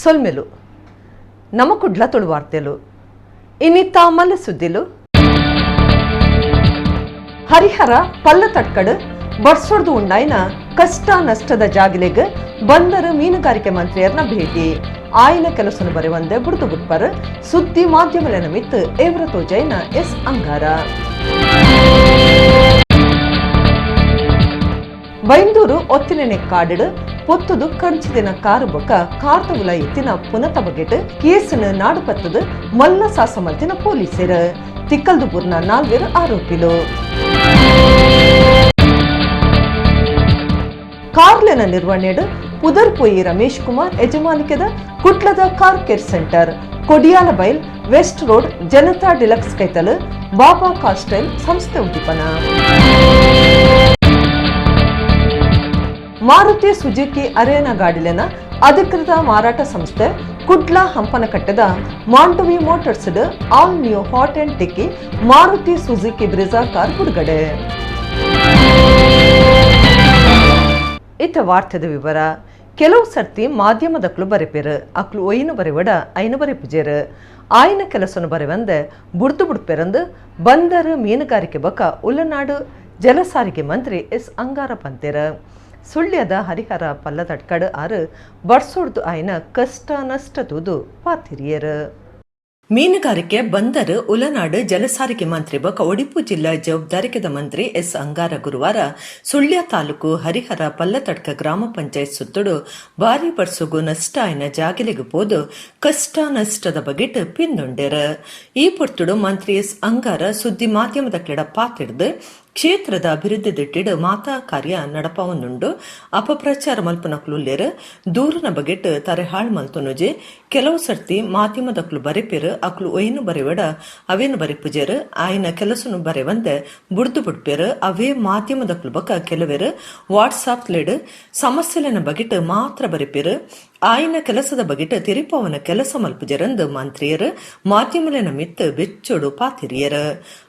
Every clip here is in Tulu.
ಸೊಲ್ಮೆಲು ನಮ ಕುಡ್ಲ ತುಳುವಾರ್ತೆಲು ಇನ್ನಿತ್ತ ಮಲ್ಲ ಸುದ್ದಿಲು. ಹರಿಹರ ಪಲ್ಲ ತಟ್ಕಡು ಬರ್ಸೊಡ್ದು ಉಂಡಾಯಿನ ಕಷ್ಟ ನಷ್ಟದ ಜಾಗಿಲೆಗ್ ಬಂದರು ಮೀನುಗಾರಿಕೆ ಮಂತ್ರಿಯರ್ನ ಭೇಟಿ. ಆಯ್ನ ಕೆಲಸನು ಬರೆವಂದೆ ಬುಡ್ದು ಬುಟ್ಪರ್ ಸುದ್ದಿ ಮಾಧ್ಯಮಲೆನ ಮಿತ್ತು ಎವ್ರ ತೋಜೈನ ಎಸ್ ಅಂಗಾರ. ಬೈಂದೂರು ಒತ್ತಿನೆನೆ ಕಾಡಿಡು ಪೊತ್ತುದು ಕಂಚಿದಿನ ಕಾರು ಬೊಕ್ಕ ಕಾರ್ತವುಲ ಎತ್ತಿನ ಪುನತ ಬಗೆಟ್ ಕೇಸನ್ನು ನಾಡು ಪತ್ತದು ಮಲ್ಲ ಸಾಸಮಲ್ತಿನ ಪೊಲೀಸರು ತಿಕ್ಕಲ್ದುಪುರ್ನ ನಾಲ್ವರು ಆರೋಪಿಲು. ಕಾರ್ಲೆನ ನಿರ್ವಹಣೆಡು ಪುದರ್ಪೊಯಿ ರಮೇಶ್ ಕುಮಾರ್ ಯಜಮಾನಿಕೆದ ಕುಟ್ಲದ car care centre, Kodialabail west road, Janata deluxe ಕೈತಲ್ ಬಾಬಾ ಕಾರ್ ಸ್ಟೈಲ್ ಸಂಸ್ಥೆ ಉದ್ದೀಪನ. ಮಾರುತಿ ಸುಜುಕಿ ಅರೇನಾ ಗಾಡಿಲೆನ ಅಧಿಕೃತ ಮಾರಾಟ ಸಂಸ್ಥೆ Kudla ಹಂಪನಕಟ್ಟೆದ Mandovi motors all new hot and techy Maruti Suzuki Brezza car ಬಿಡುಗಡೆ. ಇತ್ತ ವಾರ್ತೆದ ವಿವರ. ಕೆಲವು ಸರ್ತಿ ಮಾಧ್ಯಮದಕ್ಲು ಬರೆಪೇರು ಅಕ್ಲು ಒಯ್ನು ಬರೆವಡ ಐನು ಬರೆಪುಜೇರು ಆಯ್ನ ಕೆಲಸನು ಬರೆವಂದೆ ಬುಡ್ದು ಬುಡ್ಪೆರಂದು ಬಂದರು ಮೀನುಗಾರಿಕೆ ಬಕ ಉಲ್ಲನಾಡು ಜಲಸಾರಿಗೆ ಮಂತ್ರಿ ಎಸ್ ಅಂಗಾರ ಪಂತೇರ. ಸುಳ್ಯದ ಹರಿಹರ ಪಲ್ಲದಟ್ಕಡು ಆರು ಬರ್ಸೊಡ್ದು ಆಯ್ನ ಕಷ್ಟ ನಷ್ಟ ತೂದು ಪಾತಿರಿಯರು. ಮೀನುಗಾರಿಕೆ ಬಂದರು ಉಲನಾಡು ಜಲಸಾರಿಗೆ ಮಂತ್ರಿ ಬೊಕ ಒಡಿಪು ಜಿಲ್ಲಾ ಜವಾಬ್ದಾರಿಕೆದ ಮಂತ್ರಿ ಎಸ್ ಅಂಗಾರ ಗುರುವಾರ ಸುಳ್ಯ ತಾಲೂಕು ಹರಿಹರ ಪಲ್ಲತಡ್ಕ ಗ್ರಾಮ ಪಂಚಾಯತ್ ಸುತ್ತುಡು ಭಾರಿ ಬರ್ಸುಗು ನಷ್ಟ ಆಯ್ನ ಜಾಗಿಲೆಗ್ ಪೋದು ಕಷ್ಟ ನಷ್ಟದ ಬಗೆಟ್ ಪಿಂದುಂಡೆರ್. ಈ ಪೊರ್ತುಡು ಮಂತ್ರಿ ಎಸ್ ಅಂಗಾರ ಸುದ್ದಿ ಮಾಧ್ಯಮದ ಕ್ಲೆಡ ಪಾತಿಡ್ದು ಕ್ಷೇತ್ರದ ಅಭಿವೃದ್ಧಿ ದಿಟ್ಟಿಡ್ ಮಾತಾ ಕಾರ್ಯ ನಡಪಾವೊಂದುಂಡು. ಅಪಪ್ರಚಾರ ಮಲ್ಪುನಕ್ಲುಲ್ಲೆರ್ ದೂರನ ಬಗೆಟ್ ತರೆ ಹಾಳ್ ಮಲ್ತೊನುಜೆ. ಕೆಲವು ಸರ್ತಿ ಮಾಧ್ಯಮದಕ್ಲು ಬರೆಪೆರ್ ಅಕ್ಲು ಒಯ್ನು ಬರೆವಡ ಅವೇನು ಬರೆಪುಜೆರ್ ಆಯ್ನ ಕೆಲಸನು ಬರೆವಂದೆ ಬುಡ್ದು ಬುಡ್ಪೆರ್. ಅವೇ ಮಾಧ್ಯಮದಕ್ಲು ಬಕ ಕೆಲವೆರ್ ವಾಟ್ಸಾಪ್ ಲೆಡ್ ಸಮಸ್ಯೆಲೆನ ಬಗೆಟ್ ಮಾತ್ರ ಬರೆಪೆರ್ ಆಯ್ನ ಕೆಲಸದ ಬಗೆಟ್ ತಿರಿಪವನ ಕೆಲಸ ಮಲ್ಪುಜೆರಂದು ಮಂತ್ರಿಯರ್ ಮಾಧ್ಯಮಲೆನ ಮಿತ್ತು ಬೆಚ್ಚೊಡು ಪಾತಿರಿಯರ್.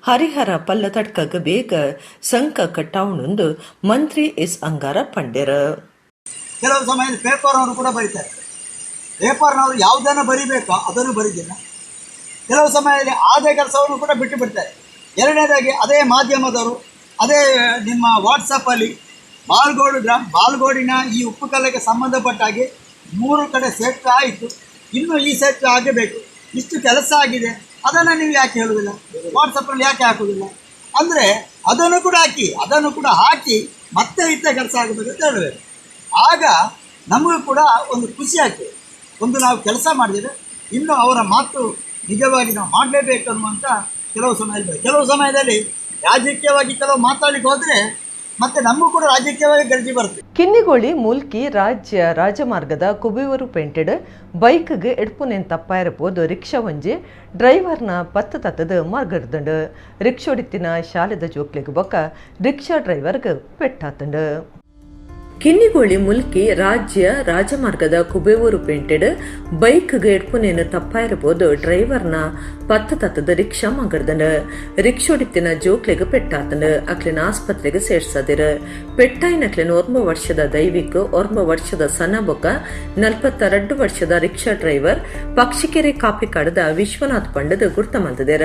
ಹರಿಹರ ಪಲ್ಲ ತಡ್ಕಗ್ ಬೇಗ ಸಂಕ ಕಟ್ಟಾವಣೊಂದು ಮಂತ್ರಿ ಎಸ್ ಅಂಗಾರ ಪಂಡೆರ್. ಕೆಲವು ಸಮಯದಲ್ಲಿ ಪೇಪರ್ನವರು ಕೂಡ ಬರೀತಾರೆ. ಪೇಪರ್ನವರು ಯಾವುದನ್ನು ಬರಿಬೇಕೋ ಅದನ್ನು ಬರೀದಿಲ್ಲ. ಕೆಲವು ಸಮಯದಲ್ಲಿ ಆದ ಕೆಲಸವನ್ನು ಕೂಡ ಬಿಟ್ಟು ಬಿಡ್ತಾರೆ. ಎರಡನೇದಾಗಿ ಅದೇ ಮಾಧ್ಯಮದವರು ಅದೇ ನಿಮ್ಮ ವಾಟ್ಸಪ್ಪಲ್ಲಿ ಬಾಲ್ಗೋಡು ಗ್ರಾಮ ಬಾಲ್ಗೋಡಿನ ಈ ಉಪ್ಪುಕಲ್ಲಕ್ಕೆ ಸಂಬಂಧಪಟ್ಟಾಗಿ 3 ಕಡೆ ಸೇತುವೆ ಆಯಿತು, ಇನ್ನೂ ಈ ಸೇತುವೆ ಆಗಬೇಕು, ಇಷ್ಟು ಕೆಲಸ ಆಗಿದೆ, ಅದನ್ನು ನೀವು ಯಾಕೆ ಹೇಳುವುದಿಲ್ಲ? ವಾಟ್ಸಪ್ಪಲ್ಲಿ ಯಾಕೆ ಹಾಕುವುದಿಲ್ಲ? ಅಂದರೆ ಅದನ್ನು ಕೂಡ ಹಾಕಿ, ಅದನ್ನು ಕೂಡ ಹಾಕಿ ಮತ್ತೆ ಇತ್ತ ಕೆಲಸ ಆಗಬೇಕು ಅಂತ ಹೇಳಬೇಕು. ಆಗ ನಮಗೂ ಕೂಡ ಒಂದು ಖುಷಿ ಆಗ್ತದೆ. ಒಂದು ನಾವು ಕೆಲಸ ಮಾಡಿದರೆ ಇನ್ನು ಅವರ ಮಾತು ನಿಜವಾಗಿ ನಾವು ಮಾಡಲೇಬೇಕು ಅನ್ನುವಂಥ ಕೆಲವು ಸಮಯದಲ್ಲಿ ಕೆಲವು ಸಮಯದಲ್ಲಿ ರಾಜಕೀಯವಾಗಿ ಕೆಲವು ಮಾತಾಡಲಿಕ್ಕೆ ಹೋದರೆ ಮತ್ತೆ ನಮಗೂ ಕೂಡ ರಾಜಕೀಯವಾಗಿ ಗರ್ಜಿ ಬರ್ತದೆ. ಕಿನ್ನಿಗೋಳಿ ಮೂಲ್ಕಿ ರಾಜ್ಯ ರಾಜಮಾರ್ಗದ ಕುಬೇವರು ಪೇಂಟೆಡ್ ಬೈಕ್ಗೆ ಎಡ್ಪುನೆನ್ ತಪ್ಪಾಯಿರಪೋದು ರಿಕ್ಷಾ ಒಂಜಿ ಡ್ರೈವರ್ನ ಪತ್ತು ತತ್ತದ ಮಾರ್ಗಡ್ದಂಡು. ರಿಕ್ಷೋಡಿತ್ತಿನ ಶಾಲೆದ ಜೋಕ್ಲೆಗ್ ಬೊಕ್ಕ ರಿಕ್ಷಾ ಡ್ರೈವರ್ಗ್ ಪೆಟ್ಟಾತಂಡು. ಕಿನ್ನಿಗೋಳಿ ಮುಲ್ಕಿ ರಾಜ್ಯ ರಾಜಮಾರ್ಗದ ಕುಬೇವೂರು ಪೇಂಟೆಡ್ ಬೈಕ್ಗೆ ಎಡ್ಪುನೇನು ತಪ್ಪಾಯಿರಬಹುದು ಡ್ರೈವರ್ನ ಪತ್ತು ತತ್ತದ ರಿಕ್ಷಾ ಮಗರ್ದಂಡ. ರಿಕ್ಷೋಡಿತ್ತಿನ ಜೋಕ್ಲೆಗ್ ಪೆಟ್ಟಾತಂಡು. ಅಕ್ಲಿನ ಆಸ್ಪತ್ರೆಗೆ ಸೇರ್ಸದಿರ. ಪೆಟ್ಟಾಯಿನಕ್ಲಿನ 9 ವರ್ಷದ ದೈವಿಕ್, 9 ವರ್ಷದ ಸನಬೊಕ್ಕ 42 ವರ್ಷದ ರಿಕ್ಷಾ ಡ್ರೈವರ್ ಪಕ್ಷಿಕೆರೆ ಕಾಪಿಕಾಡದ ವಿಶ್ವನಾಥ್ ಪಂಡದ ಗುರ್ತ ಮಲ್ತದೇರ.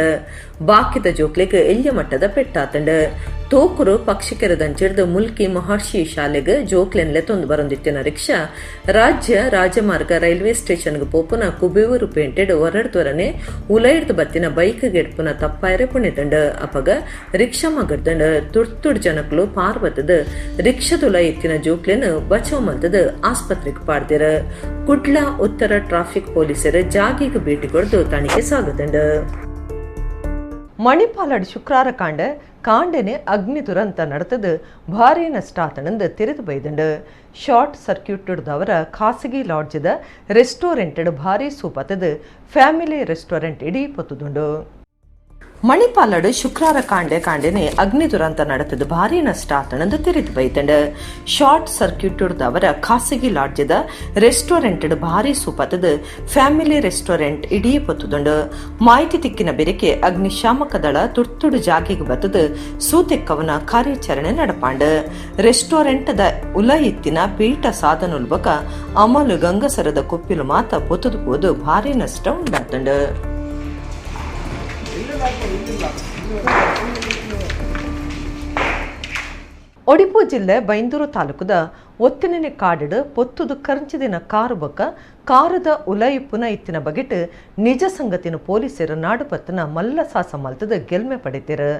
ಬಾಕಿದ ಜೋಕ್ಲೆಗ್ ಎಲ್ಯ ಮಟ್ಟದ ಪೆಟ್ಟಾತಂಡು. ತೋಕುರು ಪಕ್ಷಿಕೆರೆದಂಚಿಡ್ದು ಮುಲ್ಕಿ ಮಹರ್ಷಿ ಶಾಲೆಗ್ ಜೋಕ್ಲೆನ್ಲೆ ತೊಂದು ಬರೊಂದಿತ್ತಿನ ರಿಕ್ಷಾ ರಾಜ್ಯ ರಾಜಮಾರ್ಗ ರೈಲ್ವೆ ಸ್ಟೇಷನ್ಗೆ ಪೋಪುನ ಕುಬೇವೂರು ಪೇಂಟೆಡ್ ಹೊರಡ್ದೊರನೆ ಉಲೈಡ್ದು ಬತ್ತಿನ ಬೈಕ್ ಗೆಡ್ಪುನ ತಪ್ಪಾಯರೆ ಪುಣೆದಂಡ. ಅಪಗ ರಿಕ್ಷಾ ಮಗರ್ದಂಡ. ತುರ್ತುಡ್ ಜನಕ್ಲು ಪಾರ್ವತದ ರಿಕ್ಷಾದುಲ ಎತ್ತಿನ ಜೋಕ್ಲೆನ್ ಬಚಾವ್ ಮಲ್ತದ ಆಸ್ಪತ್ರೆಗೆ ಪಾಡ್ದಿರ. ಕುಡ್ಲ ಉತ್ತರ ಟ್ರಾಫಿಕ್ ಪೊಲೀಸರು ಜಾಗಿಗೆ ಭೇಟಿ ಕೊಡ್ದು ತನಿಖೆ ಸಾಗದಂಡ. ಮಣಿಪಾಲಡ್ ಶುಕ್ರಾರ ಕಾಂಡ ಕಾಂಡೆನೆ ಅಗ್ನಿ ದುರಂತ ನಡೆತದು ಭಾರೀ ನಷ್ಟ ಆತನಂದು ತೆರೆದು ಬೈದಂಡು. ಶಾರ್ಟ್ ಸರ್ಕ್ಯೂಟ್ದವರ ಖಾಸಗಿ ಲಾಡ್ಜದ ರೆಸ್ಟೋರೆಂಟ್ ಭಾರೀ ಸೂಪತದು ಫ್ಯಾಮಿಲಿ ರೆಸ್ಟೋರೆಂಟ್ ಇಡೀ ಪೊತ್ತುದುಂಡು. ಮಣಿಪಾಲಡು ಶುಕ್ರಾರ ಕಾಂಡೆ ಕಾಂಡೆನೆ ಅಗ್ನಿ ದುರಂತ ನಡೆತದ ಭಾರಿ ನಷ್ಟ ಆತಣಂದು ತೆರೆದು ಬೈತಂಡು. ಶಾರ್ಟ್ ಸರ್ಕ್ಯೂಟ್ ಅವರ ಖಾಸಗಿ ಲಾಡ್ಜದ ರೆಸ್ಟೋರೆಂಟ್ ಭಾರಿ ಸೂಪತದ ಫ್ಯಾಮಿಲಿ ರೆಸ್ಟೋರೆಂಟ್ ಇಡೀ ಪೊತ್ತುದುಂಡು. ಮಾಹಿತಿ ತಿಕ್ಕಿನ ಬೆರಕೆ ಅಗ್ನಿಶಾಮಕ ದಳ ತುರ್ತುಡು ಜಾಗೆಗೆ ಬತ್ತದು ಸೂತೆಕ್ಕವನ ಕಾರ್ಯಾಚರಣೆ ನಡಪಾಂಡು. ರೆಸ್ಟೋರೆಂಟ್ದ ಉಲ ಇತ್ತಿನ ಪೀಠ ಸಾಧನುಲ್ಬಕ ಅಮಲು ಗಂಗಸರದ ಕೊಪ್ಪಿಲು ಮಾತ ಪೊತ್ತದು ಪೋದು ಭಾರಿ ನಷ್ಟ ಉಂಡಾತಂಡು. ಒಡಿಪು ಜಿಲ್ಲೆ ಬೈಂದೂರು ತಾಲೂಕುದ ಒತ್ತಿನ ಕಾಡಿಡು ಪೊತ್ತುದು ಕರ್ಂಚಿದಿನ ಕಾರು ಬೊಕ್ಕ ಕಾರದ ಉಲಯಿಪ್ಪುನ ಇತ್ತಿನ ಬಗೆಟ್ ನಿಜ ಸಂಗತಿನ ಪೊಲೀಸರು ನಾಡುಪತ್ತನ ಮಲ್ಲ ಸಾಸ ಮಲ್ತದ ಗೆಲ್ಮೆ ಪಡೆತಿರು.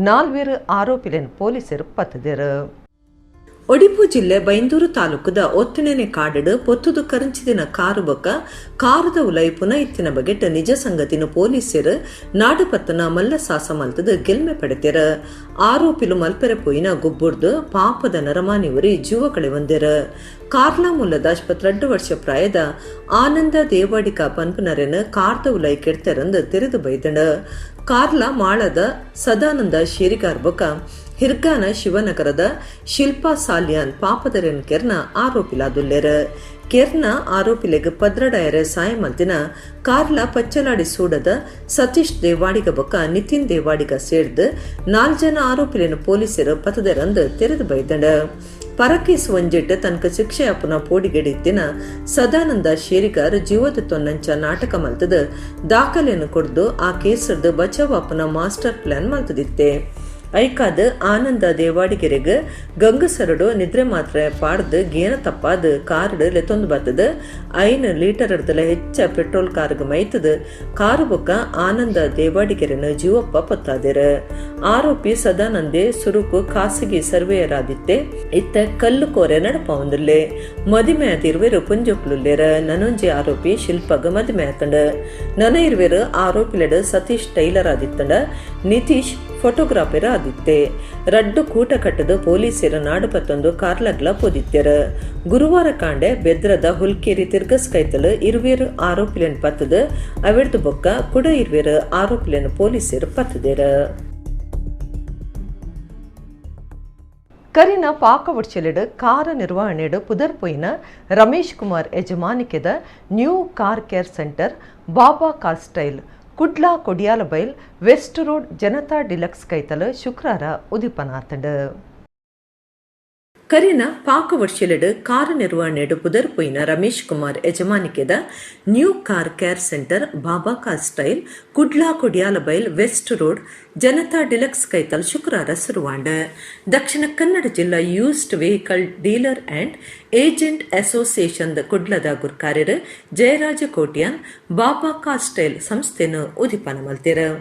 ನಾಲ್ವೇರು ಆರೋಪಿಲೆನ್ ಪೊಲೀಸರು ಪತ್ತದಿರು. ಒಡಿಪು ಜಿಲ್ಲೆ ಬೈಂದೂರು ತಾಲೂಕುದ ಒತ್ತಿಣನೆ ಕಾಡಿಡು ಪೊತ್ತುದು ಕರಂಚಿದಿನ ಕಾರು ಬೊಕ್ಕ ಕಾರದ ಉಲಯಿಪುನ ಇತ್ತಿನ ಬಗೆಟ್ ನಿಜ ಸಂಗತಿನ ಪೊಲೀಸರು ನಾಡುಪತ್ತನ ಮಲ್ಲ ಸಾಸ ಮಲ್ತದ ಗೆಲ್ಮೆ ಪಡೆತಿರು. ಆರೋಪಿಲು ಮಲ್ಪೆರೆ ಪೋಯಿನ ಗುಬ್ಬುರ್ದು ಪಾಪದ ನರಮಾನಿವರಿ ಜೀವ ಕಳೆವಂದಿರ. ಕಾರ್ಲಾ ಮೂಲದ 22 ವರ್ಷ ಪ್ರಾಯದ ಆನಂದ ದೇವಾಡಿಕ ಪನ್ಪುನರೆನ್ ಕಾರ್ದ ಉಲೈ ಕೆಡ್ತೆರಂದು ತೆರೆದು ಬೈದಣ. ಕಾರ್ಲಾ ಮಾಳದ ಸದಾನಂದ ಶೇರಿಗಾರ್ ಬೊಕ್ಕ ಹಿರ್ಗಾನ ಶಿವನಗರದ ಶಿಲ್ಪಾ ಸಾಲಿಯಾನ್ ಪಾಪದರೆನ್ ಕೆರ್ನ ಆರೋಪಿಲಾದುಲ್ಲೆರ್. ಕೆರ್ನ ಆರೋಪಿಲೆಗ್ ಪದ್ರಡಾಯರ ಸಾಯ ಮಲ್ತಿನ ಕಾರ್ಲ ಪಚ್ಚಲಾಡಿ ಸೂಡದ ಸತೀಶ್ ದೇವಾಡಿಗ ಬೊಕ್ಕ ನಿತಿನ್ ದೇವಾಡಿಗ ಸೇರ್ದು 4 ಜನ ಆರೋಪಿಲೆನ್ ಪೊಲೀಸರು ಪತದೆರಂದು ತೆರೆದು ಬೈದಂಡ. ಪರಕೇಸ್ ಒಂಜೆಟ್ ತನಕ ಶಿಕ್ಷೆ ಅಪ್ಪನ ಪೋಡಿಗೆಡಿತ್ತಿನ ಸದಾನಂದ ಶೇರಿಗಾರ್ ಜೀವದ ತೊನ್ನಂಚ ನಾಟಕ ಮಲ್ತದ ದಾಖಲೆಯನ್ನು ಕೊಡ್ದು ಆ ಕೇಸರ್ದು ಬಚಾವ್ ಅಪ್ಪನ ಮಾಸ್ಟರ್ ಪ್ಲಾನ್ ಮಲ್ತದಿತ್ತೆ. ಐಕಾದ ಆನಂದ ದೇವಾಡಿಗೆರೆಗ್ ಗಂಗಸರಡು ನಿದ್ರೆ ಮಾತ್ರ ಪಾಡ್ದು ಗೇನ ತಪ್ಪಾದ ಕಾರುಡು ಲೆತ್ತೊಂದು ಬತ್ತದ 5 ಲೀಟರ್ ಅರ್ಧಲ ಹೆಚ್ಚ ಪೆಟ್ರೋಲ್ ಕಾರ್ಗ್ ಮೈತದ ಕಾರು ಬೊಕ್ಕ ಆನಂದ ದೇವಾಡಿಗೆರೆನ ಜೀವಪ್ಪ ಪತ್ತಾದಿರ. ಆರೋಪಿ ಸದಾನಂದೆ ಸುರುಕು ಖಾಸಗಿ ಸರ್ವೇಯರ್ ಆದಿತ್ತೆ. ಇತ್ತ ಕಲ್ಲು ಕೋರೆ ನಡಪವಂದಿಲ್ಲೆ. ಮದಿಮೆ ಆದಿರ್ವೆರು ಪುಂಜೊಕ್ಲುಲ್ಲೆರ. ನನೊಂಜಿ ಆರೋಪಿ ಶಿಲ್ಪಗ ಮದಿಮೆ ಆತಂಡ. ನನ ಇರ್ವೆರು ಆರೋಪಿಲೆಡು ಸತೀಶ್ ಟೈಲರ್ ಆದಿತ್ತಂಡ, ನಿತೀಶ್ ಫೋಟೋಗ್ರಾಫರ್ ಆದಿತ್ತೆ. ರಡ್ಡು ಕೂಟ ಕಟ್ಟದು ಪೊಲೀಸರ ನಾಡುಪತ್ತೊಂದು ಕಾರ್ಲಗ್ಲ ಪೊದಿತ್ತೆರ. ಗುರುವಾರ ಕಾಂಡೆ ಬೆದ್ರದ ಹುಲ್ಕೇರಿ ತಿರ್ಗಸ್ ಕೈತಲು ಇರುವೇರು ಆರೋಪಿಲೆನ್ ಪತ್ತದು ಅವೆಡ್ದು ಬೊಕ್ಕ ಕುಡ ಇರುವೇರು ಆರೋಪಿಲೆನ್ ಪೊಲೀಸರು ಪತ್ತದೇರ. ಕರಿನ ಪಾಕವಡ್ಚೆಲೆಡು ಕಾರ ನಿರ್ವಹಣೆಡು ಪುದರ್ ಪೊಯ್ನ Ramesh Kumar ಯಜಮಾನಿಕೆದ new car care centre Baba car style Kudla Kodialbail west road Janata deluxe ಕೈತಲು ಶುಕ್ರಾರ ಉದಿಪನಾತಂಡು. ಕರಿನ ಪಾಕವಡ್ಚೆಲೆಡು ಕಾರ ನಿರ್ವಹಣೆಡು ಪುದರ್ ಪೊಯ್ನ Ramesh Kumar ಯಜಮಾನಿಕೆದ new car care centre Baba car style Kudla Kodialbail west road Janata deluxe Kaithal ಶುಕ್ರಾರ ಸುರುವಾಂಡ. Dakshina Kannada ಜಿಲ್ಲಾ used vehicle dealer and agent association ಕುಡ್ಲದ ಗುರ್ಕಾರ್ಯರು ಜಯರಾಜ ಕೋಟ್ಯಾನ್ ಬಾಬಾ ಕಾರ್ ಸ್ಟೈಲ್ ಸಂಸ್ಥೆಯನ್ನು ಉದಿಪನ ಮಲ್ತಿರು.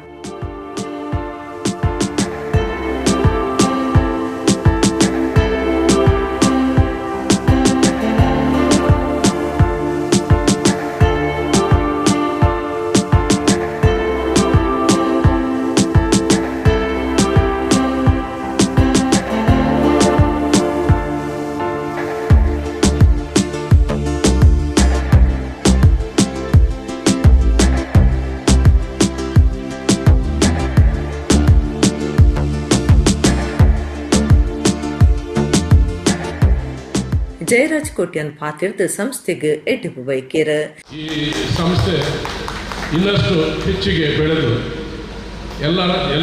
ಜಯರಾಜ್ ಕೋಟ್ಯಾನ್ ಪಾತಿರ್ದು ಸಂಸ್ಥೆಗೆ ಎಡ್ಡಿಪು ಬೈಕೇರ. ಈ ಸಂಸ್ಥೆ ಇನ್ನಷ್ಟು ಹೆಚ್ಚಿಗೆ ಬೆಳೆದು ಎಲ್ಲ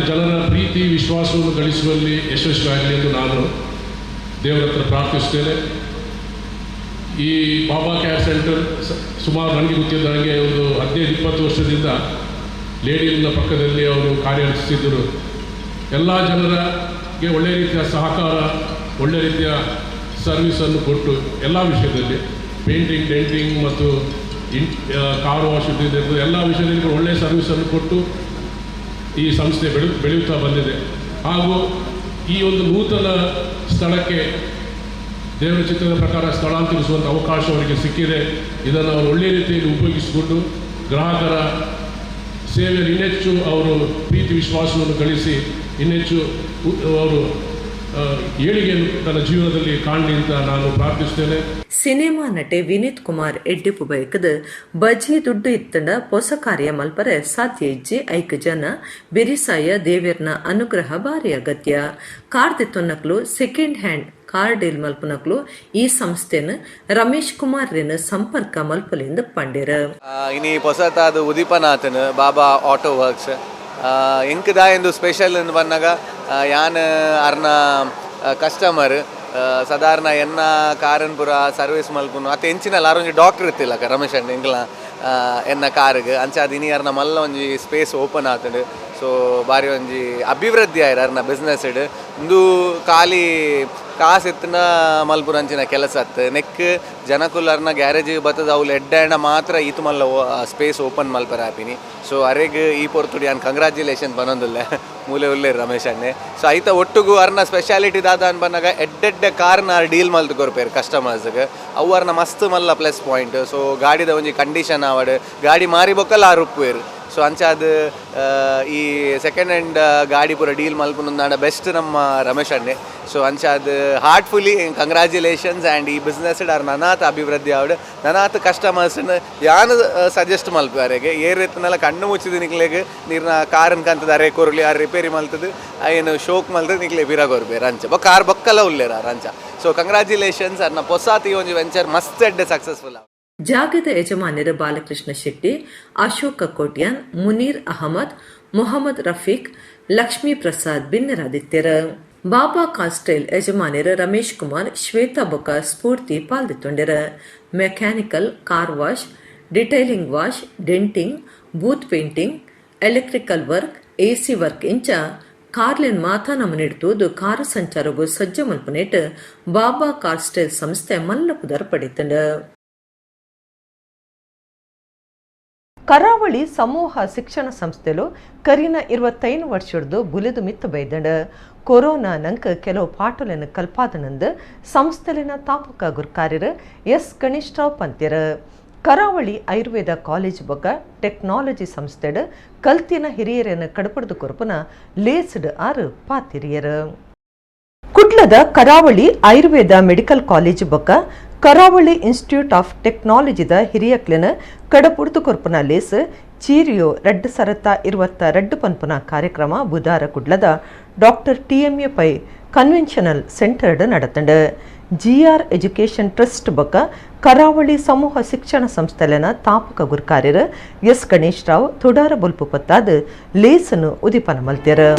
ಜನರ ಪ್ರೀತಿ ವಿಶ್ವಾಸವನ್ನು ಗಳಿಸುವಲ್ಲಿ ಯಶಸ್ವಿಯಾಗಲಿ ಎಂದು ನಾನು ದೇವರ ಹತ್ರ ಪ್ರಾರ್ಥಿಸುತ್ತೇನೆ. ಈ ಬಾಬಾ ಕೇರ್ ಸೆಂಟರ್ ಸುಮಾರು ನನಗೆ ಗೊತ್ತಿದ್ದ ಹಾಗೆ ಒಂದು 15-20 ವರ್ಷದಿಂದ ಲೇಡಿನ ಪಕ್ಕದಲ್ಲಿ ಅವರು ಕಾರ್ಯನಿರ್ವಹಿಸುತ್ತಿದ್ದರು. ಎಲ್ಲ ಜನರಿಗೆ ಒಳ್ಳೆಯ ರೀತಿಯ ಸಹಕಾರ, ಒಳ್ಳೆಯ ರೀತಿಯ ಸರ್ವಿಸನ್ನು ಕೊಟ್ಟು ಎಲ್ಲ ವಿಷಯದಲ್ಲಿ ಪೇಂಟಿಂಗ್, ಡೆಂಟಿಂಗ್ ಮತ್ತು ಕಾರ್ ವಾಶ್ ಎಲ್ಲ ವಿಷಯದಲ್ಲಿ ಕೂಡ ಒಳ್ಳೆಯ ಸರ್ವಿಸನ್ನು ಕೊಟ್ಟು ಈ ಸಂಸ್ಥೆ ಬೆಳೆಯುತ್ತಾ ಬಂದಿದೆ. ಹಾಗೂ ಈ ಒಂದು ನೂತನ ಸ್ಥಳಕ್ಕೆ ದೇವರ ಚಿತ್ರದ ಪ್ರಕಾರ ಸ್ಥಳಾಂತರಿಸುವಂಥ ಅವಕಾಶ ಅವರಿಗೆ ಸಿಕ್ಕಿದೆ. ಇದನ್ನು ಅವರು ಒಳ್ಳೆಯ ರೀತಿಯಲ್ಲಿ ಉಪಯೋಗಿಸಿಕೊಂಡು ಗ್ರಾಹಕರ ಸೇವೆಯಲ್ಲಿ ಇನ್ನೆಚ್ಚು ಅವರು ಪ್ರೀತಿ ವಿಶ್ವಾಸವನ್ನು ಗಳಿಸಿ ಇನ್ನೆಚ್ಚು ಅವರು ಏಳಿಗೆಯನ್ನು ತನ್ನ ಜೀವನದಲ್ಲಿ ಕಾಣಲಿ ಅಂತ ನಾನು ಪ್ರಾರ್ಥಿಸುತ್ತೇನೆ. ಸಿನಿಮಾ ನಟೆ ವಿನೀತ್ ಕುಮಾರ್ ಎಡ್ಡಿಪು ಬಯಕದ ಬಜಿ ದುಡ್ಡು ಇತ್ತಂಡ ಪೊಸ ಕಾರ್ಯ ಮಲ್ಪರೆ ಸಾಧ್ಯ ಇಜ್ಜಿ. ಐಕ್ ಜನ ಬೆರಿಸಾಯ ದೇವೆರ್ನ ಅನುಗ್ರಹ ಬಾರಿ ಅಗತ್ಯ. ಕಾರ್ ದೆತ್ತೊನ್ನಕ್ಲು second hand car deal ಮಲ್ಪನಕ್ಲು ಈ ಸಂಸ್ಥೆನ ರಮೇಶ್ ಕುಮಾರ್ ರೆನ್ ಸಂಪರ್ಕ ಮಲ್ಪಲೆಂದು ಪಂಡೆರ್. ಇನಿ ಪೊಸತಾದ ಉದೀಪನಾಥನ್ ಬಾಬಾ ಆಟೋ ವರ್ಕ್ಸ್ ಎಂಕ್ ದಾಯೆಂದು ಸ್ಪೆಷಲ್ ಎಂದು ಬನ್ನಗ ಯಾನ್ ಅರ್ನ ಕಸ್ಟಮರ್. ಸಾಧಾರಣ ಎನ್ನ ಕಾರನ್ ಪೂರ ಸರ್ವಿಸ್ ಮಲ್ಪುನು ಅತ್ತ ಎಂಚಿನಲ್ಲ ಆರ್ ಒಂಜಿ ಡಾಕ್ಟರ್ ಇತ್ತಿಲ್ಲಕ ರಮೇಶ್ ಅಣ್ಣ ಎಂಕ್ಲ ಎನ್ನ ಕಾರಿಗೆ. ಅಂಚಾದ್ ಇನಿ ಅರ್ನ ಮಲ್ಲ ಒಂಜಿ ಸ್ಪೇಸ್ ಓಪನ್ ಆತುಂಡು. ಸೊ ಬಾರಿ ಒಂಜಿ ಅಭಿವೃದ್ಧಿ ಆಯ್ರ ಅರ್ನ ಬಿಸ್ನೆಸ್ ಇಂದು. ಖಾಲಿ ಕಾಸು ಎತ್ತುನ ಮಲ್ಪುನ ಅಂಚಿನ ಕೆಲಸ ಅತ್ತು. ನೆಕ್ ಜನಕುಲು ಅರ್ನ ಗ್ಯಾರೇಜ್ ಬತ್ತದ ಅವ್ಲು ಎಡ್ಡೆ ಮಾತ್ರ ಈತು ಮಲ್ಲ ಸ್ಪೇಸ್ ಓಪನ್ ಮಲ್ಪರ ಆಪಿನಿ. ಸೊ ಅರೆಗ್ ಈ ಪೊರ್ತುಡು ಯಾನ್ ಕಂಗ್ರ್ಯಾಚುಲೇಷನ್ ಪನೊಂದುಲ್ಲೆ. ಮೂಲೆ ಉಲ್ಲೇರು ರಮೇಶ್ ಅಣ್ಣೆ. ಸೊ ಐತ ಒಟ್ಟುಗು ಅರ್ನ ಸ್ಪೆಷಾಲಿಟಿ ದಾದ ಅನ್ ಬನ್ನಗ ಎಡ್ಡೆಡ್ಡೆ ಕಾರ್ನ ಆರ್ ಡೀಲ್ ಮಲ್ತ್ ಕೊರ್ಪೇರು ಕಸ್ಟಮರ್ಸ್ಗೆ. ಅವು ಅರ್ನ ಮಸ್ತ್ ಮಲ್ಲ plus point. So ಗಾಡಿದ ಒಂಜಿ ಕಂಡೀಷನ್ ಆವಡ್, ಗಾಡಿ ಮಾರಿ ಬೊಕ್ಕಲ ಆರ್ ಉಪ್ಪುವೆರ್. ಸೊ ಅಂಚಾದ್ ಈ ಸೆಕೆಂಡ್ ಹ್ಯಾಂಡ್ ಗಾಡಿ ಪೂರ ಡೀಲ್ ಮಲ್ಪುನಂದಾಂಡ ಬೆಸ್ಟ್ ನಮ್ಮ ರಮೇಶ್ ಅಣ್ಣೆ. ಸೊ ಅಂಚಾದ್ ಹಾರ್ಟ್ಫುಲಿ ಕಂಗ್ರ್ಯಾಚುಲೇಷನ್ಸ್. ಆ್ಯಂಡ್ ಈ ಬಿಸ್ನೆಸ್ ಆರ್ ನನಾತ್ ಅಭಿವೃದ್ಧಿ ಆವಡ್. ನನಾತ್ ಕಸ್ಟಮರ್ಸ್ನ ಯಾನ್ ಸಜೆಸ್ಟ್ ಮಲ್ಪು ಅರೆಗೆ, ಏರ್ ಎತ್ತನೆಲ್ಲ ಕಣ್ಣು ಮುಚ್ಚಿದ ನಿಕ್ಲೆಗ್ ನೀರ್ನ ಕಾರನ್ ಕಂತದ ಅರೆ ಕೊರ್ಲಿ, ಆರ್ ರಿಪೇರಿ ಮಲ್ತದು ಏನು ಶೋಕ್ ಮಲ್ತದ ನಿಕ್ಲೆ ಬಿರ ಕೊರ್ಬೇರು ಅಂಚ. ಬೊಕ್ಕ ಆರ್ ಬೊಕ್ಕಲ ಉಲ್ಲೇರ ಆರ್ ಅಂಚ. ಸೊ ಕಂಗ್ರ್ಯಾಚುಲೇಷನ್ಸ್. ಅರ್ನ ಪೊಸಾತಿ ಒಂಜಿ ವೆಂಚರ್ ಮಸ್ತ್ ಎಡ್ಡೆ ಸಕ್ಸಸ್ಫುಲ್. ಜಾಗದ ಯಜಮಾನರು ಬಾಲಕೃಷ್ಣ ಶೆಟ್ಟಿ, ಅಶೋಕ ಕೋಟ್ಯಾನ್, ಮುನೀರ್ ಅಹಮದ್, ಮೊಹಮ್ಮದ್ ರಫೀಕ್, ಲಕ್ಷ್ಮೀ ಪ್ರಸಾದ್ ಬಿನ್ನರಾದಿತ್ಯರು. ಬಾಬಾ ಕಾಸ್ಟೈಲ್ ಯಜಮಾನರು ರಮೇಶ್ ಕುಮಾರ್, ಶ್ವೇತಾ ಬೊಕ ಸ್ಫೂರ್ತಿ ಪಾಲ್ದಿತ್ತೊಂಡೆರು. Mechanical, car wash, detailing wash, denting, booth painting, electrical work, AC work ಇಂಚ ಕಾರ್ಲೆನ್ ಮಾತಾ ನಮನಿಡ್ತುವುದು ಕಾರು ಸಂಚಾರಗು ಸಜ್ಜ ಮಲ್ಪನೇಟ್ ಬಾಬಾ ಕಾರ್ ಸ್ಟೈಲ್ ಸಂಸ್ಥೆ ಮಲ್ಲ ಪುದರ್ ಪಡಿತಂಡು. ಕರಾವಳಿ ಸಮೂಹ ಶಿಕ್ಷಣ ಸಂಸ್ಥೆಲು ಕರಿನ 25 ವರ್ಷದ್ದು ಬುಲಿದು ಮಿತ್ತು ಬೈದಂಡ. ಕೊರೋನಾ ನಂಕ ಕೆಲವು ಪಾಠలను ಕಲ್ಪಾದನಂದು ಸಂಸ್ಥೆಲಿನ ತಾಪಕ ಗುರ್ಕಾರ್ಯರು ಎಸ್ ಗಣೇಶ್ರಾವ್ ಪಂತ್ಯರು. ಕರಾವಳಿ ಆಯುರ್ವೇದ ಕಾಲೇಜ್ ಬೊಕ್ಕ ಟೆಕ್ನಾಲಜಿ ಸಂಸ್ಥೆಡ್ ಕಲ್ತಿನ ಹಿರಿಯರನ್ನು ಕಡಪಡ್ದು ಕೊರಪುನ ಲೇಸ್ಡ್ ಆರು ಪಾತಿರಿಯರು. ಕುಡ್ಲದ ಕರಾವಳಿ ಆಯುರ್ವೇದ ಮೆಡಿಕಲ್ ಕಾಲೇಜ್ ಬೊಕ್ಕ ಕರಾವಳಿ ಇನ್ಸ್ಟಿಟ್ಯೂಟ್ ಆಫ್ ಟೆಕ್ನಾಲಜಿದ ಹಿರಿಯಕ್ಲಿನ ಕಡಪುಡ್ದು ಕೊರ್ಪುನ ಲೇಸ್ ಚೀರಿಯೋ 2022 ಪನ್ಪುನ ಕಾರ್ಯಕ್ರಮ ಬುಧಾರ ಕುಡ್ಲದ doctor TMA pi conventional centred ನಡತಂಡು. GR education trust ಬೊಕ್ಕ ಕರಾವಳಿ ಸಮೂಹ ಶಿಕ್ಷಣ ಸಂಸ್ಥೆಲೆನ ತಾಪಕ ಗುರ್ಕಾರ್ಯರು ಎಸ್ ಗಣೇಶ್ ರಾವ್ ತುಡಾರ ಬೊಲ್ಪು ಪತ್ತಾದ್ ಲೇಸನ್ನು ಉದಿಪನ ಮಲ್ತೆರು.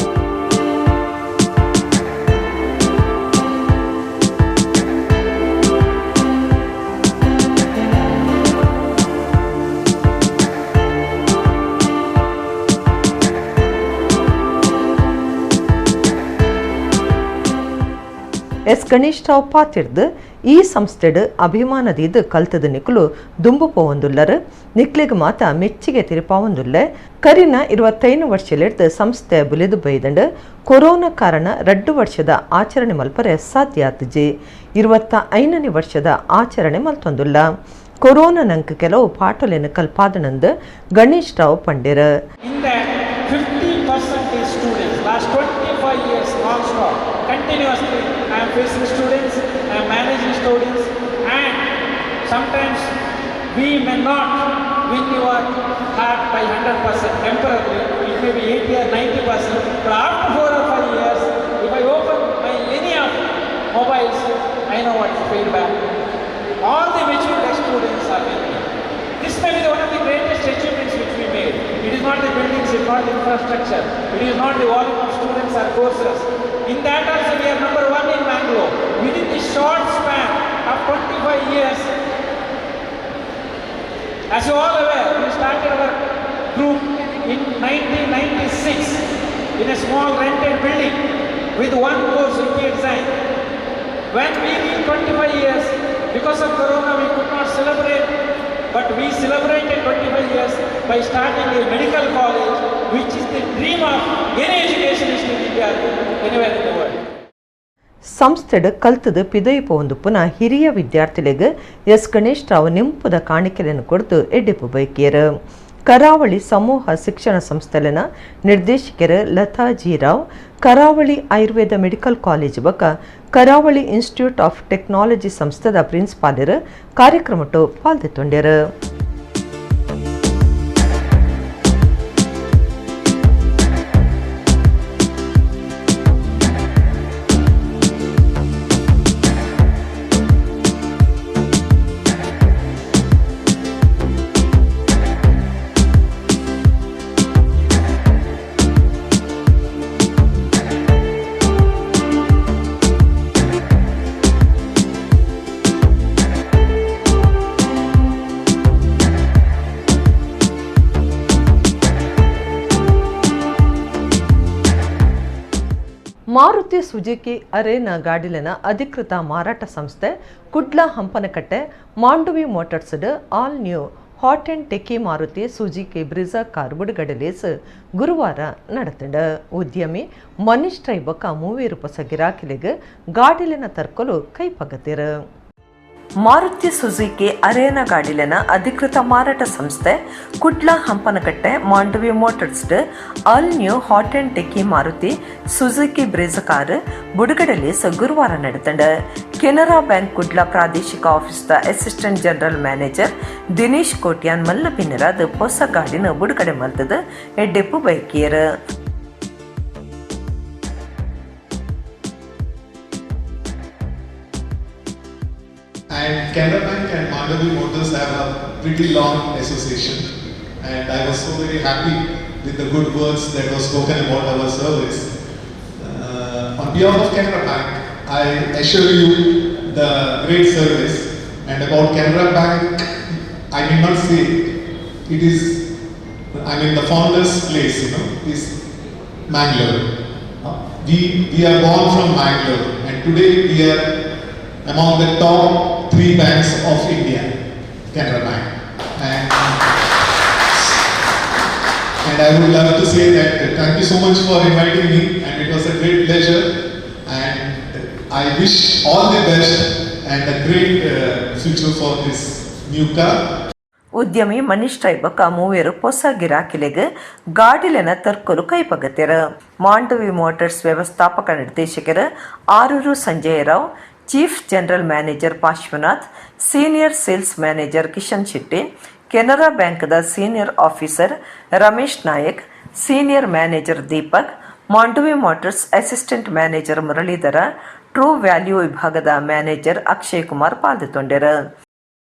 ಎಸ್ ಗಣೇಶ್ ರಾವ್ ಪಾತಿರ್ದು ಈ ಸಂಸ್ಥೆಡ್ ಅಭಿಮಾನದೀದ್ ಕಲ್ತದ ನಿಕುಲು ದುಂಬು ಪೋವೊಂದುಲ್ಲರು. ನಿಕ್ಲೆಗ್ ಮಾತ ಮೆಚ್ಚಿಗೆ ತಿರುಪಾವೊಂದುಲ್ಲೆ. ಕರಿನ 25 ವರ್ಷಲಿಡ್ದು ಸಂಸ್ಥೆ ಬುಲಿದು ಬೈದಂಡು. ಕೊರೋನಾ ಕಾರಣ 2 ವರ್ಷದ ಆಚರಣೆ ಮಲ್ಪರೆ ಸಾಧ್ಯ ಆತುಜಿ. 25ನೇ ವರ್ಷದ ಆಚರಣೆ ಮಲ್ತೊಂದುಲ್ಲ. ಕೊರೋನಾ ನಂಕ್ ಕೆಲವು ಪಾಠಲೆನ್ ಕಲ್ಪಾದನಂದು ಗಣೇಶ್ ರಾವ್ ಪಂಡೆರ್. In that, 50% is students. Last 25 years non-stop, continuously I am facing students, I am managing students, and sometimes we may not win your heart by 100% temporarily. It may be 80 or 90%, but after 4 or 5 years, if I open my any of mobiles, I know what is feedback. All the mature students are with me. This may be one of the greatest achievements which we made. It is not the buildings, it is not the infrastructure, it is not the volume of students or courses. In that also we are number 1 in Mangalore. Within the short span of 25 years, as you all aware, we started our group in 1996 in a small rented building with one course, interior design. When we reached 25 years, because of Corona we could not celebrate, but we celebrated 25 years by starting a medical college, which is the dream of any educationist in India, anywhere in the world. ಸಂಸ್ಥೆಡ್ ಕಲ್ತದ ಪಿದಯಿ ಪೋವೊಂದುಪ್ಪುನ ಹಿರಿಯ ವಿದ್ಯಾರ್ಥಿಲೆಗ್ S Ganesh Rao ನಿಂಪುದ ಕಾಣಿಕೆಲೆನ್ ಕೊರ್ದು ಎಡ್ಡೆಪು ಬೈಕಿಯರು. ಕರಾವಳಿ ಸಮೂಹ ಶಿಕ್ಷಣ ಸಂಸ್ಥೆಲೆನ ನಿರ್ದೇಶಕರು Latha G Rao, Karavali Ayurveda medical college ಬೊಕ್ಕ ಕರಾವಳಿ institute of technology ಸಂಸ್ಥೆದ ಪ್ರಿನ್ಸಿಪಾಲರು ಕಾರ್ಯಕ್ರಮಟ್ಟು ಪಾಲ್ದೆತ್ತೊಂಡೆರು. ಮಾರುತಿ ಸುಜುಕಿ ಅರೇನಾ ಗಾಡಿಲಿನ ಅಧಿಕೃತ ಮಾರಾಟ ಸಂಸ್ಥೆ Kudla Hampankatta Mandovi motors all new hot and techy Maruti Suzuki Brezza car ಬಿಡುಗಡೆ ಲೇಸ್ ಗುರುವಾರ ನಡೆತಂಡ. ಉದ್ಯಮಿ ಮನೀಶ್ ರೈ ಬೊಕ್ಕ ಮೂವೇರು ಪೊಸ ಗಿರಾಕಿಲಿಗ್ ಗಾಡಿಲಿನ ತರ್ಕೊಲು ಕೈಪಗತಿರು. ಮಾರುತಿ ಸುಜುಕಿ ಅರೇನಾ ಗಾಡಿಲಿನ ಅಧಿಕೃತ ಮಾರಾಟ ಸಂಸ್ಥೆ Kudla Hampankatta Mandovi motors all new hot and techy Maruti Suzuki Brezza car ಬಿಡುಗಡೆ ಲೇಸ್ ಗುರುವಾರ ನಡೆತಂಡ. ಕೆನರಾ ಬ್ಯಾಂಕ್ ಕುಡ್ಲ ಪ್ರಾದೇಶಿಕ ಆಫೀಸ್ದ assistant general manager Dinesh Kotian ಮಲ್ಲಪಿನರಾದ ಹೊಸ ಗಾಡಿನ ಬಿಡುಗಡೆ ಮಲ್ತದ ಎಡ್ಡೆಪ್ಪು ಬೈಕಿಯರು. And Canara Bank and Mandovi Motors have a pretty long association, and I was so very happy with the good words that was spoken about our service. On behalf of Canara Bank, I assure you the great service. And about Canara Bank, I need not say, it is, I mean, the founder's place, you know, is Mangalore. We are born from Mangalore, and today we are among the top 3 banks of India, Canara Bank. And I would love to say that thank you so much for inviting me, and it was a great pleasure, and I wish all the best and a great future for this new car. ಉದ್ಯಮಿ ಮನೀಶ್ ರೈ ಬೊಕ್ಕ ಮೂವೇರು ಪೊಸ ಗಿರಾಕಿಲೆಗ್ ಗಾಡಿಲೆನ ತರ್ಕೊಲು ಕೈಪಗತೆರು. ಮಾಂಡವಿ motors ವ್ಯವಸ್ಥಾಪಕ ನಿರ್ದೇಶಕರು Aroor Sanjay Rao, chief general manager Parshwanath, senior sales manager Kishan Shetty, Canara ಬ್ಯಾಂಕ್ದ senior officer Ramesh Nayak, senior manager Deepak, Mandovi motors assistant manager Muralidhara, true value ವಿಭಾಗದ manager Akshay Kumar ಪಾಲ್ಗೊಂಡರು.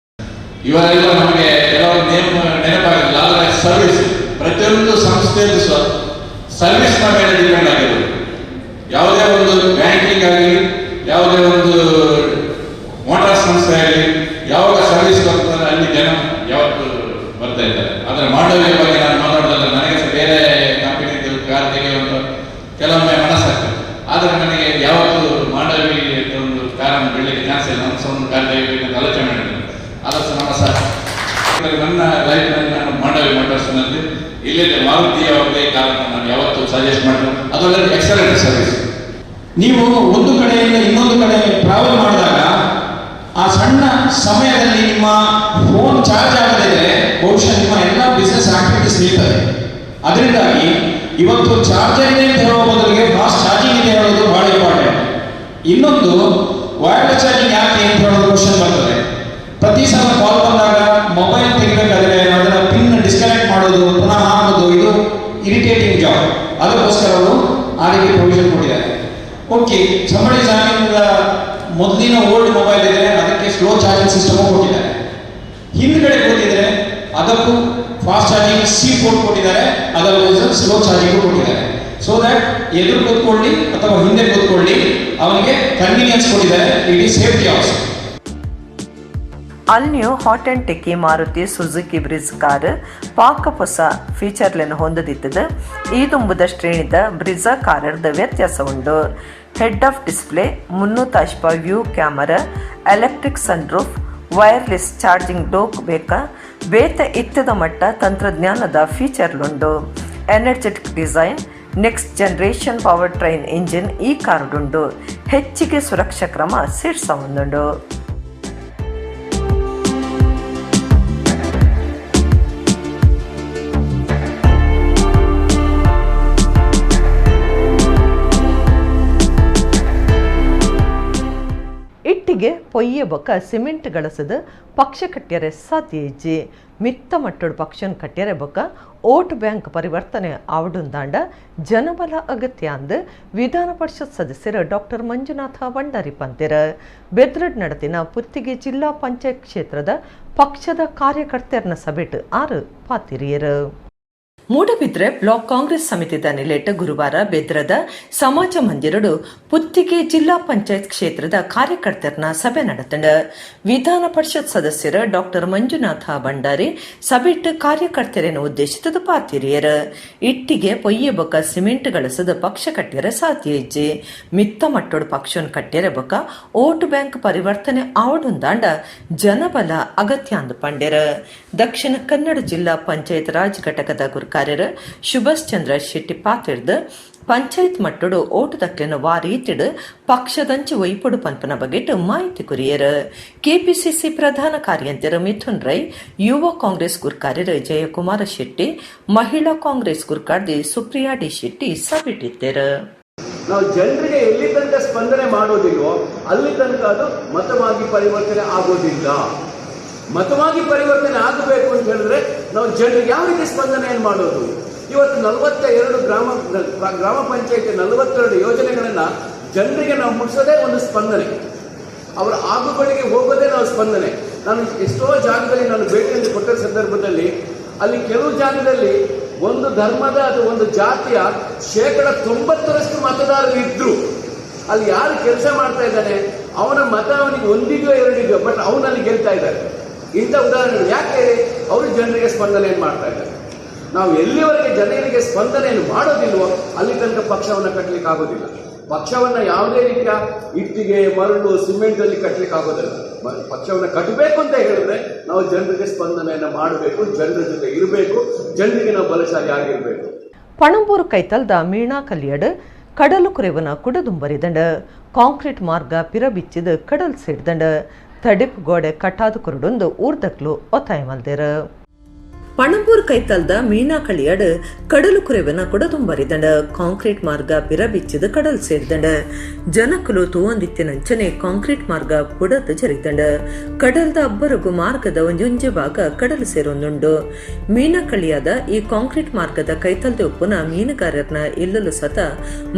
ಇವರೆಲ್ಲ ನಮಗೆ ಕೆಲವರು ನೇಮ್ ನೆನಪಾಗಲ್ಲ, ಆದರೆ ಸರ್ವಿಸ್ ಪ್ರತಿಯೊಂದು ಸಂಸ್ಥೆಯಲ್ಲೂ ಸಹ ಸರ್ವಿಸ್ನ ಮೇಲೆ ಡಿಪೆಂಡ್ ಆಗಿರೋದು. ಯಾವುದೇ ಒಂದು ಬ್ಯಾಂಕಿಂಗ್ ಆಗಲಿ, ಯಾವುದೇ ಒಂದು ಮೋಟಾರ್ ಸಂಸ್ಥೆ ಆಗಲಿ, ಯಾವಾಗ ಸರ್ವಿಸ್ ಬರ್ತಾರೆ ಅಲ್ಲಿ ಜನ ಯಾವತ್ತು ಬರ್ತಾ ಇದ್ದಾರೆ. ಆದರೆ ಮಾಂಡವಿಯ ಬಗ್ಗೆ ನಾನು ಮಾತಾಡೋದಲ್ಲ, ನನಗೆ ಸಹ ಬೇರೆ ಕಂಪನಿದು ಕಾರ್ ತೆಗೆಯುವಂತ ಕೆಲವೊಮ್ಮೆ ಮನಸ್ಸಾಗ್ತದೆ. ಆದರೆ ನನಗೆ ಯಾವತ್ತು ಮಾಂಡವಿ ಒಂದು ಕಾರನ್ನು ಬಿಡಲಿಕ್ಕೆ ಚಾನ್ಸ್ ಇಲ್ಲ. ನಾನು ಸಹ ಒಂದು ಕಾರ್ ತೆಗೆಯಬೇಕಂತ ಆಲೋಚನೆ ಮಾಡಿದ್ದೇನೆ. ಆದರೂ ಸಹ ನಮ್ಮ ಸಹ ನನ್ನ ಲೈಫ್ನಲ್ಲಿ ನಾನು ಮಾಂಡವಿ ಮೋಟಾರ್ಸ್ನಲ್ಲಿ ಇಲ್ಲಿದ್ದ ಮಾರುತಿಯ ಒಂದೇ ಕಾರನ್ನು ನಾನು ಯಾವತ್ತೂ ಸಜೆಸ್ಟ್ ಮಾಡಿದ್ರು. ಅದಲ್ಲದೆ ಎಕ್ಸಲೆಂಟ್ ಸರ್ವಿಸ್. ನೀವು ಒಂದು ಕಡೆಯಿಂದ ಇನ್ನೊಂದು ಕಡೆ ಟ್ರಾವೆಲ್ ಮಾಡಿದಾಗ ಆ ಸಣ್ಣ ಸಮಯದಲ್ಲಿ ನಿಮ್ಮ ಫೋನ್ ಚಾರ್ಜ್ ಆಗದಿದ್ರೆ ಬಹುಶಃ ನಿಮ್ಮ ಎಲ್ಲ ಬಿಸ್ನೆಸ್ ಆಕ್ಟಿವಿಟೀಸ್ ನಿಲ್ತದೆ. ಅದರಿಂದಾಗಿ ಇವತ್ತು ಚಾರ್ಜರ್ ಇದೆ ಅಂತ ಹೇಳುವ ಬದಲಿಗೆ ಫಾಸ್ಟ್ ಚಾರ್ಜಿಂಗ್ ಇದೆ ಹೇಳೋದು ಬಹಳ ಇಂಪಾರ್ಟೆಂಟ್. ಇನ್ನೊಂದು, ವೈರ್ಲೆಸ್ ಚಾರ್ಜಿಂಗ್ ಯಾಕೆ ಅಂತ ಹೇಳೋದು ಕ್ವಶನ್ ಬರ್ತದೆ. ಪ್ರತಿ ಸಲ ಕಾಲ್ ಬಂದಾಗ ಮೊಬೈಲ್ ತೆಗಿಬೇಕಾದ್ರೆ ಅದನ್ನ ಪಿನ್ ಡಿಸ್ಕನೆಕ್ಟ್ ಮಾಡೋದು, ಪುನಃ ಹಾಕೋದು, ಇದು ಇರಿಟೇಟಿಂಗ್ ಜಾಬ್. ಅದಕ್ಕೋಸ್ಕರ ಅವರು ಆ ರೀತಿ ಪ್ರೊವಿಷನ್ ಕೊಟ್ಟಿದ್ದಾರೆ. ಓಕೆ, ಸಂಬಡಿ ಮೊದಲಿನ ಓಲ್ಡ್ ಮೊಬೈಲ್ ಇದ್ರೆ ಅದಕ್ಕೆ slow charging system ಕೊಟ್ಟಿದ್ದಾರೆ. ಹಿಂದ್ಗಡೆ ಕೂತಿದ್ರೆ ಅದಕ್ಕೂ fast charging C port ಕೊಟ್ಟಿದ್ದಾರೆ, ಅದರ ಸ್ಲೋ ಚಾರ್ಜಿಂಗು ಕೊಟ್ಟಿದ್ದಾರೆ. ಸೊ that ಎದುರು ಕೂತ್ಕೊಳ್ಳಿ ಅಥವಾ ಹಿಂದೆ ಕೂತ್ಕೊಳ್ಳಿ, ಅವನಿಗೆ ಕನ್ವೀನಿಯನ್ಸ್ ಕೊಟ್ಟಿದ್ದಾರೆ. It is safety also. All new hot and techy Maruti Suzuki Brezza car ಪಾಕ ಹೊಸ ಫೀಚರ್లను ಹೊಂದದಿತ್ತದ. ಈ ದುಂಬುದ ಶ್ರೇಣಿದ ಬ್ರಿಜಾ ಕಾರರ್ದ ವ್ಯತ್ಯಾಸ ಉಂಡು. Head of display, 360 view camera, electric sunroof, wireless charging dock ಬೇಕಾ ಬೇತ ಇತ್ತದ ಮಟ್ಟ ತಂತ್ರಜ್ಞಾನದ ಫೀಚರ್ಲುಂಡು. Energetic design, next generation power train engine ಈ ಕಾರುಡುಂಡು. ಹೆಚ್ಚಿಗೆ ಸುರಕ್ಷಾ ಕ್ರಮ ಸೇರ್ಸ ಒಂದುಂಡು. ಪೊಯ್ಯೆ ಬೊಕ್ಕ ಸಿಮೆಂಟ್ ಗಳಸದ ಪಕ್ಷ ಕಟ್ಯರೆ ಸಾಧ್ಯ ಇಜ್ಜಿ. ಮಿತ್ತ ಮಟ್ಟೋಡು ಪಕ್ಷನ್ ಕಟ್ಯರೆ ಬೊಕ್ಕ ವೋಟ್ ಬ್ಯಾಂಕ್ ಪರಿವರ್ತನೆ ಆವಡುಂದಾಂಡ ಜನಬಲ ಅಗತ್ಯ ಅಂದ್ ವಿಧಾನ ಪರಿಷತ್ ಸದಸ್ಯರು ಡಾಕ್ಟರ್ ಮಂಜುನಾಥ ಭಂಡಾರಿ ಪಂತೆರ್. ಬೆದ್ರಡ್ ನಡೆತಿನ ಪುತ್ತಿಗೆ ಜಿಲ್ಲಾ ಪಂಚಾಯತ್ ಕ್ಷೇತ್ರದ ಪಕ್ಷದ ಕಾರ್ಯಕರ್ತರನ ಸಭೆಟ್ ಆರು ಪಾತಿರಿಯರು. ಮೂಡಬಿದ್ರೆ ಬ್ಲಾಕ್ ಕಾಂಗ್ರೆಸ್ ಸಮಿತಿದ ನಿಲೆಟ್ ಗುರುವಾರ ಬೆದ್ರದ ಸಮಾಜ ಮಂದಿರಡು ಪುತ್ತಿಗೆ ಜಿಲ್ಲಾ ಪಂಚಾಯತ್ ಕ್ಷೇತ್ರದ ಕಾರ್ಯಕರ್ತರನ ಸಭೆ ನಡೆತಂಡ. ವಿಧಾನ ಪರಿಷತ್ ಸದಸ್ಯರು ಡಾಕ್ಟರ್ ಮಂಜುನಾಥ ಭಂಡಾರಿ ಸಭೆಟ್ ಕಾರ್ಯಕರ್ತರನ್ನು ಉದ್ದೇಶಿತದ ಪಾತಿರಿಯರು. ಇಟ್ಟಿಗೆ ಪೊಯ್ಯೆ ಬೊಕ್ಕ ಸಿಮೆಂಟ್ ಗಳಸದ ಪಕ್ಷ ಕಟ್ಯರ ಸಾಧ್ಯ ಇಜ್ಜಿ. ಮಿತ್ತ ಮಟ್ಟೋಡು ಪಕ್ಷನ್ ಕಟ್ಯರ ಬೊಕ್ಕ ವೋಟ್ ಬ್ಯಾಂಕ್ ಪರಿವರ್ತನೆ ಆವಡುಂದಾಂಡ ಜನಬಲ ಅಗತ್ಯ ಅಂದು ಪಂಡೆರ್. ದಕ್ಷಿಣ ಕನ್ನಡ ಜಿಲ್ಲಾ ಪಂಚಾಯತ್ ರಾಜ್ ಘಟಕದ ಗುರುಕಾರ್ಯರು ಸುಭಾಷ್ ಚಂದ್ರ ಶೆಟ್ಟಿ ಪಾತಿರ್ದು ಪಂಚಾಯತ್ ಮಟ್ಟಡು ಓಟು ದಕ್ಲಿನ ವಾರೀತಿಡು ಪಕ್ಷದಂಚು ಒಯ್ಪೊಡು ಪನ್ಪನ ಬಗೆಟ್ ಮಾಹಿತಿ ಕುರಿಯರು. ಕೆಪಿಸಿಸಿ ಪ್ರಧಾನ ಕಾರ್ಯಂತೆರು ಮಿಥುನ್ ರೈ, ಯುವ ಕಾಂಗ್ರೆಸ್ ಗುರ್ಕಾರ್ಯರು ಜಯಕುಮಾರ ಶೆಟ್ಟಿ, ಮಹಿಳಾ ಕಾಂಗ್ರೆಸ್ ಗುರ್ಕಾರ್ದಿ ಸುಪ್ರಿಯಾ ಡಿ ಶೆಟ್ಟಿ ಸಭೆಟಿದ್ದರು. ನಾವು ಜನರಿಗೆ ಎಲ್ಲಿ ತನಕ ಸ್ಪಂದನೆ ಮಾಡೋದಿಲ್ವೋ ಅಲ್ಲಿ ತನಕ ಅದು ಮತವಾಗಿ ಪರಿವರ್ತನೆ ಆಗೋದಿಲ್ಲ. ಮತವಾಗಿ ಪರಿವರ್ತನೆ ಆಗಬೇಕು ಅಂತ ಹೇಳಿದ್ರೆ ನಾವು ಜನರಿಗೆ ಯಾವ ರೀತಿ ಸ್ಪಂದನೆಯನ್ನು ಮಾಡೋದು? ಇವತ್ತು 42 ಗ್ರಾಮ ಪಂಚಾಯತಿ 42 ಯೋಜನೆಗಳನ್ನು ಜನರಿಗೆ ನಾವು ಮುಟ್ಟಿಸೋದೇ ಒಂದು ಸ್ಪಂದನೆ. ಅವರ ಆಗುಗಳಿಗೆ ಹೋಗೋದೇ ನಾವು ಸ್ಪಂದನೆ. ನಾನು ಎಷ್ಟೋ ಜಾಗದಲ್ಲಿ ನಾನು ಭೇಟಿಯನ್ನು ಕೊಟ್ಟ ಸಂದರ್ಭದಲ್ಲಿ ಅಲ್ಲಿ ಕೆಲವು ಜಾಗದಲ್ಲಿ ಒಂದು ಧರ್ಮದ ಅಥವಾ ಒಂದು ಜಾತಿಯ 90% ಮತದಾರರು ಇದ್ರು. ಅಲ್ಲಿ ಯಾರು ಕೆಲಸ ಮಾಡ್ತಾ ಇದ್ದಾನೆ ಅವನ ಮತ ಅವನಿಗೆ ಒಂದಿದೆಯೋ ಎರಡಿದೆಯೋ, ಬಟ್ ಅವನಲ್ಲಿ ಗೆಲ್ತಾ ಇದ್ದಾರೆ. ಇಂಥ ಉದಾಹರಣೆಗಳು ಯಾಕೆ? ಅವರು ಜನರಿಗೆ ಸ್ಪಂದನೆಯನ್ನು ಮಾಡ್ತಾ ಇದ್ದಾರೆ. ನಾವು ಎಲ್ಲಿವರೆಗೆ ಜನರಿಗೆ ಸ್ಪಂದನೆಯನ್ನು ಮಾಡೋದಿಲ್ವೋ ಅಲ್ಲಿ ತನಕ ಪಕ್ಷವನ್ನು ಕಟ್ಟಲಿಕ್ಕೆ ಆಗೋದಿಲ್ಲ. ಪಕ್ಷವನ್ನು ಯಾವುದೇ ರೀತಿಯ ಇಟ್ಟಿಗೆ, ಮರಳು, ಸಿಮೆಂಟಲ್ಲಿ ಕಟ್ಟಲಿಕ್ಕೆ ಆಗೋದಿಲ್ಲ. ಪಕ್ಷವನ್ನು ಕಟ್ಟಬೇಕು ಅಂತ ಹೇಳಿದ್ರೆ ನಾವು ಜನರಿಗೆ ಸ್ಪಂದನೆಯನ್ನು ಮಾಡಬೇಕು, ಜನರ ಜೊತೆ ಇರಬೇಕು, ಜನರಿಗೆ ನಾವು ಬಲಶಾಲಿ ಆಗಿರಬೇಕು. ಪಣಂಬೂರು ಕೈತಲ್ದ ಮೀಣಾ ಕಲಿಯಡ್ ಕಡಲು ಕುರೆವನ ಕುಡದುಂಬರಿದಂಡ. ಕಾಂಕ್ರೀಟ್ ಮಾರ್ಗ ಪಿರಬಿಚ್ಚಿದ ಕಡಲ್ ಸೇರ್ದಂಡ. ತಡಿಪ್ ಗೋಡೆ ಕಟ್ಟಾದ ಕುರುಡೊಂದು ಊರ್ದಕ್ಲು ಒತ್ತಾಯ ಮಲ್ದೇರು. ಪಣಂಬೂರು ಕೈತಲ್ದ ಮೀನಾ ಕಳಿಯಡ್ ಕಡಲು ಕುರೆವನ ಕುಡದುಂಬರಿದಂಡ. ಕಾಂಕ್ರೀಟ್ ಮಾರ್ಗ ಪಿರಬಿಚ್ಚಿದ ಕಡಲ್ ಸೇರ್ದಂಡ. ಜನಕುಲು ತೂವಂದಿತ್ತಿನಂಚನೆ ಕಾಂಕ್ರೀಟ್ ಮಾರ್ಗ ಪುಡದ ಜರಿದಂಡ. ಕಡಲ್ದ ಅಬ್ಬರಗು ಮಾರ್ಗದ ಒಂಜೊಂಜೆ ಭಾಗ ಕಡಲು ಸೇರೊಂದುಂಡು. ಮೀನಾ ಕಳಿಯಾದ ಈ ಕಾಂಕ್ರೀಟ್ ಮಾರ್ಗದ ಕೈತಲ್ದ ಉಪ್ಪುನ ಮೀನುಗಾರರ್ನ ಇಲ್ಲಲು ಸತ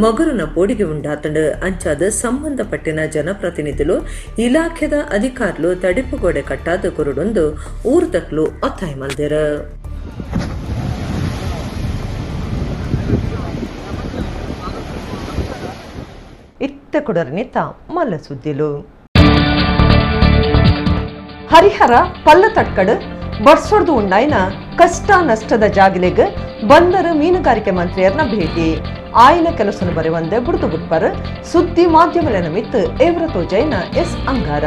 ಮಗುರುನ ಪೋಡಿಗೆ ಉಂಡಾತಂಡು. ಅಂಚಾದ ಸಂಬಂಧಪಟ್ಟಿನ ಜನಪ್ರತಿನಿಧಿಲು ಇಲಾಖೆದ ಅಧಿಕಾರಿಲು ತಡಿಪುಗೋಡೆ ಕಟ್ಟಾದ ಕುರುಡೊಂದು ಊರ್ದಕ್ಲು ಒತ್ತಾಯ ಮಲ್ದೆರ. ಇತ್ತ ಕುಡರ್ನಿತ ಮಲ್ಲ ಸುದ್ದಿಲು. ಹರಿಹರ ಪಲ್ಲ ತಟ್ಕಡು ಬರ್ಸೊಡ್ದು ಉಂಡಾಯ್ನ ಕಷ್ಟ ನಷ್ಟದ ಜಾಗಿಲೆಗ್ ಬಂದರು ಮೀನುಗಾರಿಕೆ ಮಂತ್ರಿಯರ್ನ ಭೇಟಿ. ಆಯ್ನ ಕೆಲಸನು ಬರೆವಂದೆ ಬುಡ್ದು ಬುಟ್ಪರ್ ಸುದ್ದಿ ಮಾಧ್ಯಮಲೆನ ಮಿತ್ತು ಏವ್ರ ತೋಜೈನ ಎಸ್ ಅಂಗಾರ.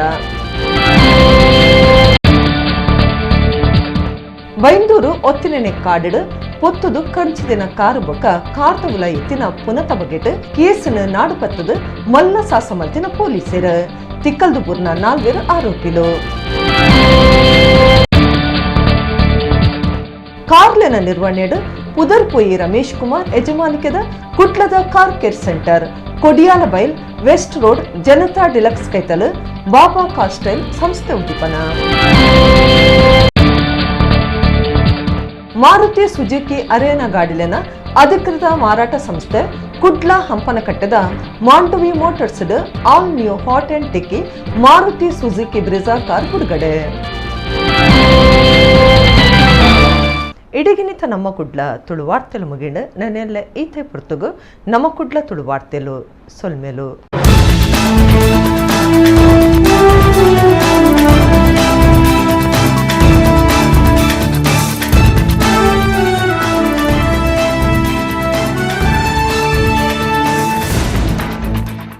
ಬೈಂದೂರು ಒತ್ತಿನೆನೆ ಕಾಡಿಡು ಪೊತ್ತುದು ಕಂಚಿದಿನ ಕಾರು ಬೊಕ್ಕ ಕಾರ್ತ ಉಲ ಎತ್ತಿನ ಪುನತ ಬಗೆಟ್ ಕೇಸನ ನಾಡು ಪತ್ತದು ಮಲ್ಲ ಸಾಸಮಲ್ತಿನ ಪೊಲೀಸರು. ತಿಕ್ಕಲ್ದುಪುರ್ನ ನಾಲ್ವರು ಆರೋಪಿಲು. ಕಾರ್ಲೆನ ನಿರ್ವಹಣೆಡು ಪುದರ್ಪೊಯಿ ರಮೇಶ್ ಕುಮಾರ್ ಯಜಮಾನಿಕೆದ ಕುಟ್ಲದ car care centre, Kodialbail west road, Janata deluxe ಕೈತಲು ಬಾಬಾ ಕಾರ್ ಸ್ಟೈಲ್ ಸಂಸ್ಥೆ ಉದ್ದೀಪನ. ಮಾರುತಿ ಸುಜುಕಿ ಅರೇನಾ ಗಾಡಿಲೆನ ಅಧಿಕೃತ ಮಾರಾಟ ಸಂಸ್ಥೆ Kudla ಹಂಪನಕಟ್ಟದ Mandovi motors all new hot and techy Maruti Suzuki Brezza car ಬಿಡುಗಡೆ. ಇಡಗಿನಿತ ನಮ್ಮ ಕುಡ್ಲ ತುಳುವಾರ್ತೆಲು ಮುಗಿಂಡು ನನ್ನೆಲ್ಲ ಈತೆ ಪುರ್ತುಗು ನಮ್ಮ ಕುಡ್ಲ ತುಳುವಾರ್ತೆಲು ಸೊಲ್ಮೆಲು.